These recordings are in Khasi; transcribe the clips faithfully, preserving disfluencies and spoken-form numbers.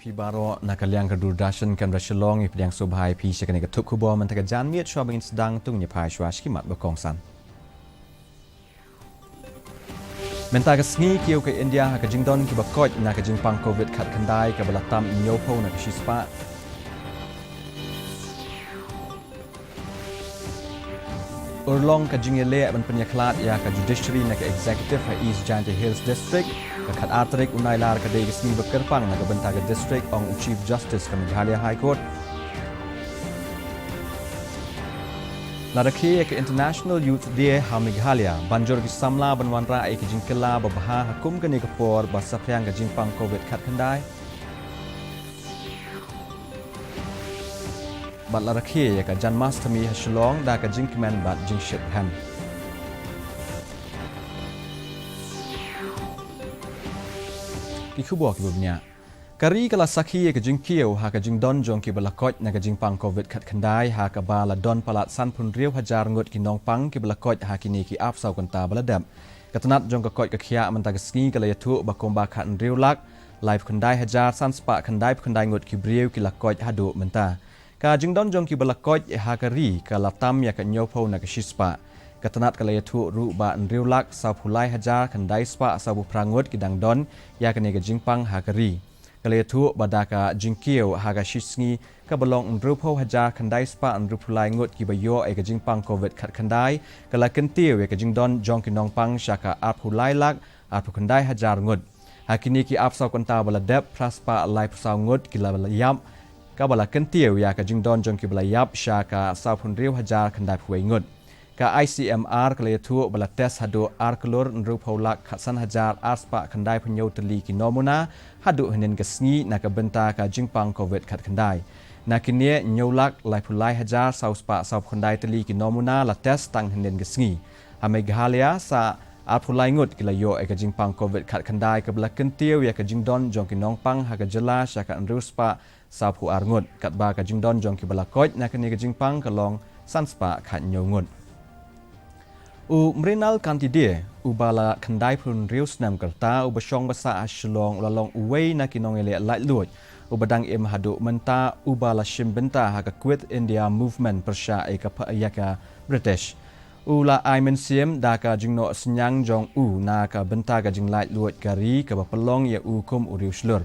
Phi baroh na ka liang ka Doordarshan Kendra Shillong, ngi pdiang sngewbha ïa phi sha kane ka thup khubor mynta ka janmiet. Shuwa ban ngin sdang, to ngin ïa phai shuwa sha ki mat ba kongsan. Mynta ka sngi kiew ka India ha ka jingdon kiba koit na ka jingpang Covid khatkhyndai kaba la tam hynñiewphew na ka shispah. Urlong ka jingïaleh ban pynïakhlad ïa ka judiciary na ka executive ha East Jaintia Hills District. Ka khatar tarik u Nailar ka dei ka sngi ba kyrpang na ka bynta ka district, ong u Chief Justice ka Meghalaya High Court. La rakhe ïa ka International Youth Day ha Meghalaya, ban jur ki samla ban wanrah ïa ki jingkylla babha ha kum kane ka por ba saphriang ka jingpang Covid khatkhyndai. Bad la rakhe ïa ka Janmashtami ha Shillong da ka jingkmen bad jingshit rhem. Ki khubor kiba bniah. Ka ri ka la sakhi ïa ka jingkiew ha ka jingdon jong kiba la koit na ka jingpang Covid khatkhyndai, ha kaba la don palat sanphew hynriew hajar ngut ki nongpang kiba la koit ha kine ki arphew saw kynta ba la dep. Ka tnat jong ka koit ka khiah mynta ka sngi ka la ïathuh ba kumba khathynriew lak laiphew khyndai hajar sanspah khyndaiphew khyndai ngut ki briew ki la koit haduh mynta. Ka jingdon jong kiba la koit ha ka ri ka la tam ïa ka hynñiewphew na ka shispah. Ka tnat ka la ïathuh ruh ba hynriew lak sawphew lai hajar khyndai spah sawphew phra ngut ki dang don ïa kane ka jingpang ha ka ri. Ka la ïathuh ba da ka jingkiew ha ka shisngi kaba long hynriewphew hajar khyndai spah hynriewphew lai ngut kiba ïoh ïa ka jingpang Covid khatkhyndai, ka la kyntiew ïa ka jingdon jong ki nongpang sha ka arphew lai lak arphew khyndai hajar ngut. Ha kine ki arphew saw kynta ba la dep, phra spah laiphew saw ngut ki la ïap, kaba la kyntiew ïa ka jingdon jong kiba la ïap sha ka sawphew hynriew hajar khyndaiphew wei ngut. Ka I C M R ka la ïathuh ba la test haduh ar klur hynriewphew lak khatsan hajar ar spah khyndaiphew hynñiew tylli ki nomuna haduh hynnin ka sngi na ka bynta ka jingpang Covid khatkhyndai. Na kine, hynñiew lak laiphew lai hajar saw spah sawphew khyndai tylli ki nomuna la test tang hynnin ka sngi. Ha Meghalaya, sa arphew lai ngut ki la ïoh ïa ka jingpang Covid khatkhyndai, kaba la kyntiew ïa ka jingdon jong ki nongpang ha ka jylla sha ka hynriew spah sawphew ar ngut, katba ka jingdon jong kiba la koit na kane ka jingpang ka long san spah khathynñiew ngut. U Mrinal Kanti Dey, uba la khyndaiphew hynriew snem ka rta, uba shong ba sah ha Shillong, u la long uwei na ki nongïaleh laitluid uba dang im haduh mynta, uba la shim bynta ha ka Quit India Movement pyrshah ïa ka pha-, ïa ka British. U la ai mynsiem da ka jingnoh synñiang jong u na ka bynta ka jinglaitluid ka ri, kaba pynlong ïa u kum u riewshlur.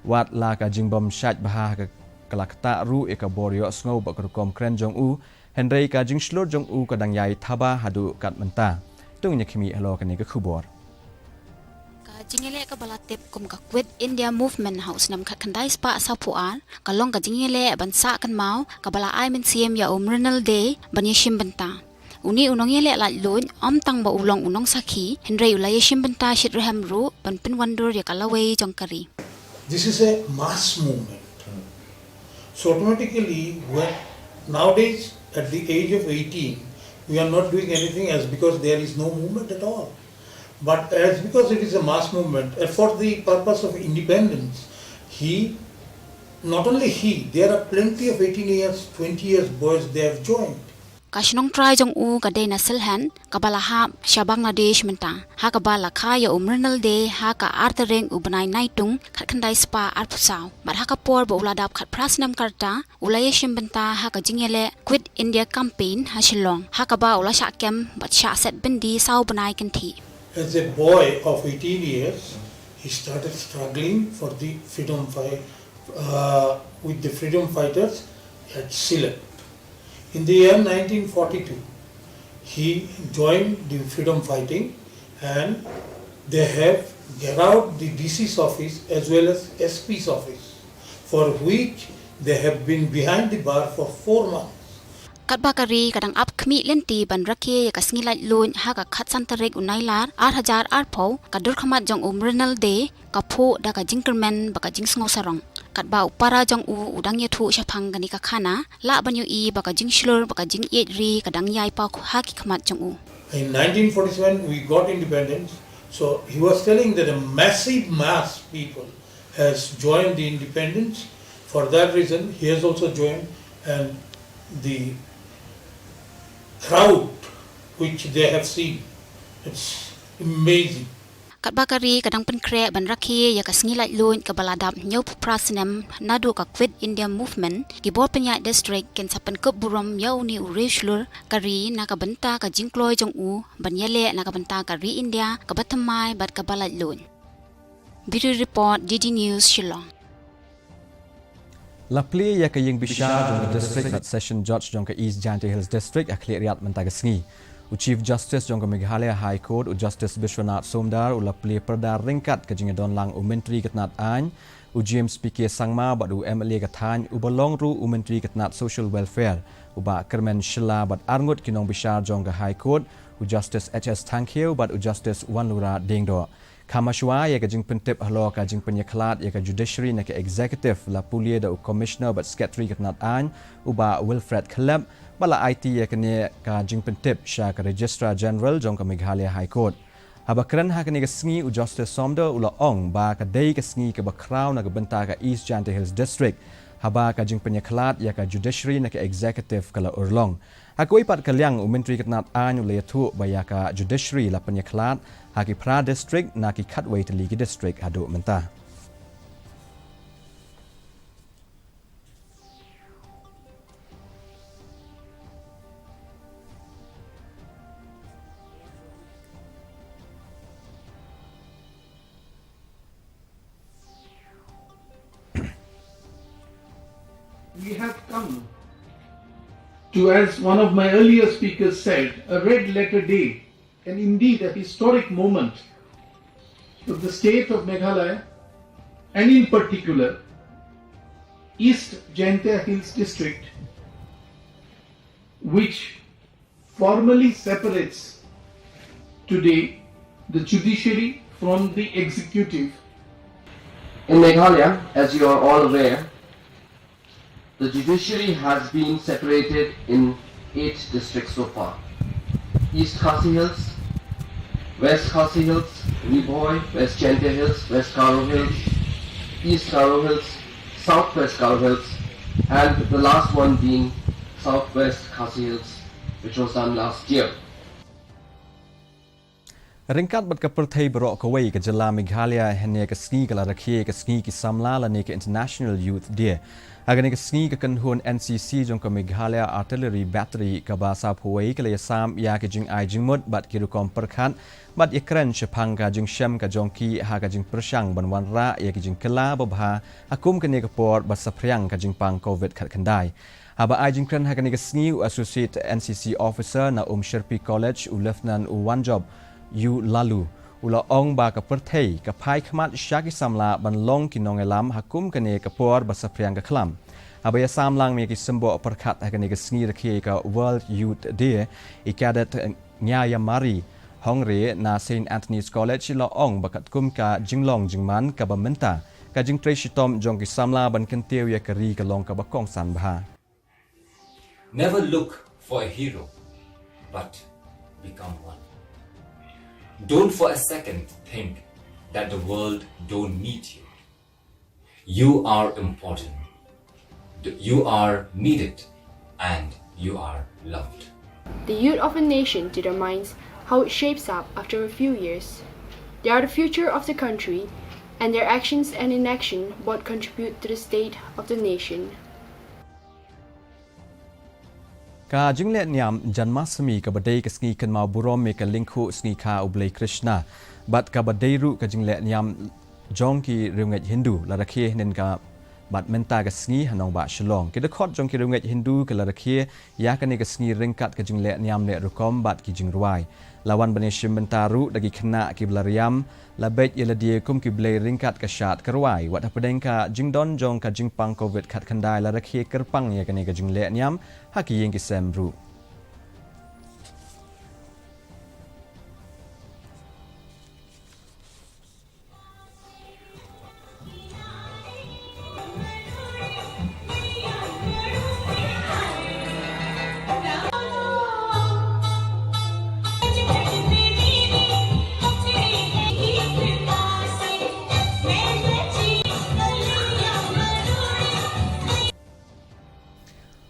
Wat la ka jingbym shait bha ka, ka la ktah ruh ïa ka bor ïohsngew bad ka rukom kren jong u, hynrei ka jingshlur jong u ka dang ïai thaba haduh kat mynta. To ngin ïa khmih halor kane ka khubor. Ka jingïaleh kaba la tip kum ka Quit India Movement ha u snem khatkhyndai spah sawphew ar, ka long ka jingïaleh ban sah kynmaw, kaba la ai mynsiem ïa u Mrinal Dey ban ïashim bynta. Une u nongïaleh laitluid, ym tang ba u long u nongsakhi, hynrei u la ïashim bynta shitrhem ruh ban pynwandur ïa ka lawei jong ka ri. This is a mass movement. So automatically, when nowadays, at the age of eighteen, we are not doing anything as because there is no movement at all. But as because it is a mass movement, and for the purpose of independence, he, not only he, there are plenty of eighteen years, twenty years boys they have joined. Ka shnong trai jong u ka dei na Sylhet, kaba la hap sha Bangladesh mynta, ha kaba la kha ïa u Mrinal Dey ha ka ar tarik u bnai Naitung, khatkhyndai spah arphew saw. Bad ha ka por ba u la dap khatphra snem ka rta, u la ïashim bynta ha ka jingïaleh Quit India Campaign ha Shillong, ha kaba u la shah kem bad shah set byndi saw bnai kynthih. As a boy of eighteen years, he started struggling for the freedom fight, uh, with the freedom fighters at Sylhet. In the year nineteen forty-two, he joined the freedom fighting and they have gherawed the D C's office as well as S P's office, for which they have been behind the bar for four months. Katba ka ri ka dang ap khmih lynti ban rakhe ïa ka sngi laitluid ha ka khatsan tarik u Nailar, ar hajar arphew, ka dur khmat jong u Mrinal Dey ka phuh da ka jingkyrmen bad ka jingsngew sarong. Katba u para jong u u dang ïathuh shaphang kane ka khana, lah ban ïohi ba ka jingshlur bad ka jingïeit ri ka dang ïai paw ha ki khmat jong u. In nineteen forty-seven, we got independence. So he was telling that a massive mass people has joined the independence. For that reason, he has also joined, and the crowd which they have seen, it's amazing. Katba ka ri ka dang pynkhreh ban rakhe ïa ka sngi laitluid kaba la dap hynñiewphew phra snem naduh ka Quit India Movement, ki bor pynïaid district kin sa pynkup burom ïa une u riewshlur ka ri na ka bynta ka jingkloi jong u ban ïaleh na ka bynta ka ri India kaba thymmai bad kaba laitluid. Bureau Report, D D News, Shillong. La plie ïa ka ïing bishar jong ka district bad Session Judge jong ka East Jaintia Hills District ha Khliehriat mynta ka sngi. U Chief Justice jong ka Meghalaya High Court, u Justice Bishwanath Somdar, u la plie pyrda ryngkat ka jingïadon lang u Myntri ka tnat aiñ, u James P K Sangma, bad u M L A ka thaiñ uba long ruh u Myntri ka tnat Social Welfare, u Bah Kyrmen Shylla, bad arngut ki nongbishar jong ka High Court, u Justice H S Thangkhiew bad u Justice Wanlura Diengdoh. Kham hashwa ïa ka jingpyntip halor ka jingpynïakhlad ïa ka judiciary na ka executive, la pule da u Commissioner bad Secretary ka tnat aiñ, u Bah Wilfred Khyllep, bad la aiti ïa kane ka jingpyntip sha ka Registrar General jong ka Meghalaya High Court. Haba kren ha kane ka sngi, u Justice Somdar u la ong ba ka dei ka sngi kaba khraw na ka bynta ka East Jaintia Hills District, haba ka jingpynïakhlad ïa ka judiciary na ka executive ka la urlong. Ha kawei pat ka liang, u Myntri ka tnat aiñ u la ïathuh ba ïa ka judiciary la pynïakhlad ha ki phra district na ki khatwei tylli ki district haduh mynta. We have come to, as one of my earlier speakers said, a red letter day, and indeed a historic moment for the state of Meghalaya, and in particular, East Jaintia Hills District, which formally separates today the judiciary from the executive. In Meghalaya, as you are all aware, the judiciary has been separated in eight districts so far. East Khasi Hills, West Khasi Hills, Ri Bhoi, West Jaintia Hills, West Garo Hills, East Garo Hills, South West Garo Hills, and the last one being South West Khasi Hills, which was done last year. Ryngkat bad ka pyrthei baroh kawei, ka jylla Meghalaya hynne ka sngi ka la rakhe ka sngi ki samla lane ka International Youth Day. Ha kane ka sngi, ka kynhun N C C jong ka Meghalaya Artillery Battery kaba sawphew wei ka la ïasam ïa ki jingai jingmut bad ki rukom pyrkhat bad ïakren shaphang ka jingshem ka jong ki ha ka jingpyrshang ban wanrah ïa ki jingkylla babha ha kum kane ka por ba saphriang ka jingpang Covid khatkhyndai. Haba ai jingkren ha kane ka sngi, u Associate N C C Officer na Umshyrpi College, u Lieutenant u Wanjop U Lalu, u la ong ba ka pyrthei ka phai khmat sha ki samla ban long ki nongïalam ha kum kane ka por ba saphriang ka khlam. Haba ïasam lang ïa ki symboh pyrkhat ha kane ka sngi rakhe ka World Youth Day, i Cadet Nyayamari Hongre na Saint Anthony's College i la ong ba katkum ka jinglong jingman kaba mynta, ka jingtrei shitom jong ki samla ban kyntiew ïa ka ri ka long kaba kongsan bha. Never look for a hero, but become one. Don't for a second think that the world don't need you. You are important. You are needed, and you are loved. The youth of a nation determines how it shapes up after a few years. They are the future of the country, and their actions and inaction both contribute to the state of the nation. Ka jingleh niam Janmashtami kaba dei ka sngi kynmaw burom ïa ka lyngkhuh sngi kha u Blei Krishna, bad kaba dei ruh ka jingleh niam jong ki riewngeit Hindu, la rakhe hynnin ka bad mynta ka sngi ha nongbah Shillong. Ki dkhot jong ki riewngeit Hindu ki la rakhe ïa kane ka sngi ryngkat ka jingleh niam leh rukom bad ki jingrwai. La wan ban ïashim bynta ruh da ki khynnah kiba la riam, la beit ïa lade kum ki blei ryngkat ka shad ka rwai. Wat hapdeng ka jingdon jong ka jingpang Covid khatkhyndai, la rakhe kyrpang ïa kane ka jingleh niam ha ki ïing ki sem ruh.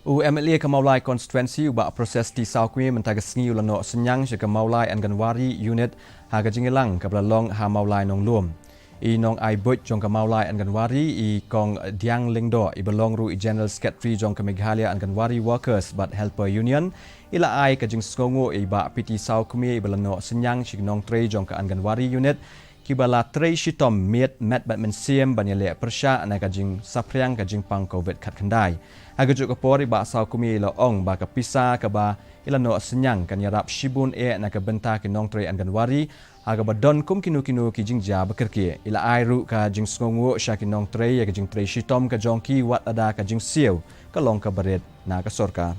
U M L A ka Mawlai Constituency u Bah Proses T Sawkmie mynta ka sngi u la noh synñiang sha ka Mawlai Anganwadi Unit ha ka jingïalang kaba la long ha Mawlai Nonglum. I nongai buit jong ka Mawlai Anganwadi, i Kong Diang Lyngdoh, iba long ruh i General Secretary jong ka Meghalaya Anganwadi Workers bad Helper Union, i la ai ka jingsngewnguh ïa i Bah P T Sawkmie iba la noh synñiang sha ki nongtrei jong ka Anganwadi Unit kiba la trei shitom miet met bad mynsiem ban ïaleh pyrshah na ka jingsaphriang ka jingpang Covid khatkhyndai. Ha kajuh ka por, i Bah Sawkmie i la ong ba ka pisa kaba i la noh synñiang kan ïarap shibun eh na ka bynta ki nongtrei Anganwadi, ha kaba don kum kino kino ki jingjia ba kyrkieh. I la ai ruh ka jingsngewnguh sha ki nongtrei ïa ka jingtrei shitom ka jong ki wat lada ka jingsiew ka long kaba rit na ka sorkar.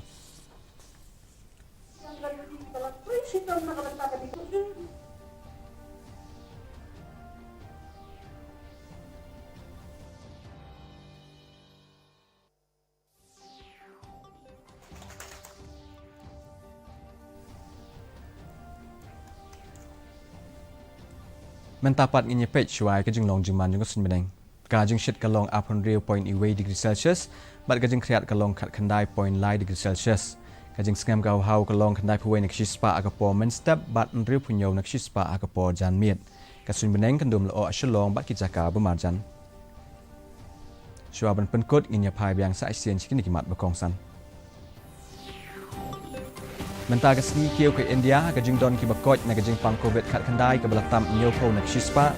Mynta pat ngin ïa peit shuwa ïa ka jinglong jingman jong ka suiñ bneng. Ka jingshit ka long arphew hynriew point wei degree Celsius, bad ka jingkhriat ka long khatkhyndai point lai degree Celsius. Ka jingsngem ka haw haw ka long khyndaiphew wei na ka shispah ha ka por mynstep bad hynriewphew hynñiew na ka shispah ha ka por janmiet. Ka suiñ bneng kan dum lyoh ha Shillong bad ki jaka ba marjan. Shuwa ban pynkut, ngin ïa phai biang sa shisien sha kine ki mat ba kongsan. Mynta ka sngi kiew ka India ha ka jingdon kiba koit na ka jingpang Covid khatkhyndai kaba la tam hynñiewphew na ka shispah.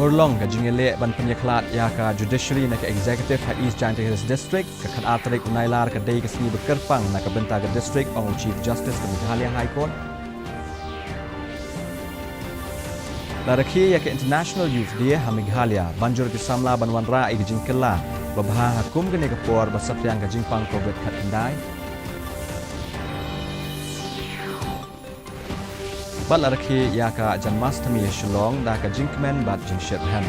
Urlong ka jingïaleh ban pynïakhlad ïa ka judiciary na ka executive ha East Jaintia Hills District. Ka khatar tarik u Nailar ka dei ka sngi ba kyrpang na ka bynta ka district, ong u Chief Justice ka Meghalaya High Court. La rakhe ïa ka International Youth Day ha Meghalaya, ban jur ki samla ban wanrah ïa ka jingkylla babha ha kum kane ka por ba saphriang ka jingpang Covid khatkhyndai. Bad la rakhe ïa ka Janmashtami ha Shillong da ka jingkmen bad jingshitrhem.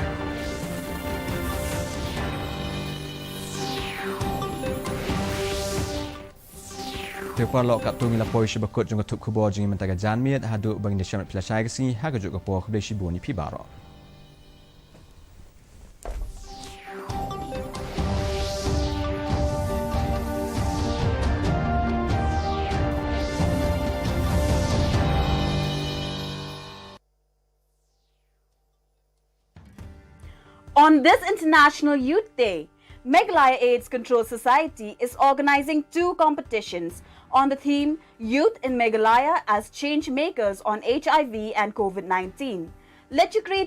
Te paralok, katto ngi la poi sha ba kut jong ka thup khubor jong ngi mynta ka janmiet, haduh ba ngin ïa shem bad phi lashai ka sngi, ha kajuh ka por khublei shibun ïa phi baroh. On this International Youth Day, Meghalaya AIDS Control Society is organizing two competitions on the theme Youth in Meghalaya as Change Makers on H I V and Covid nineteen. Let your creativity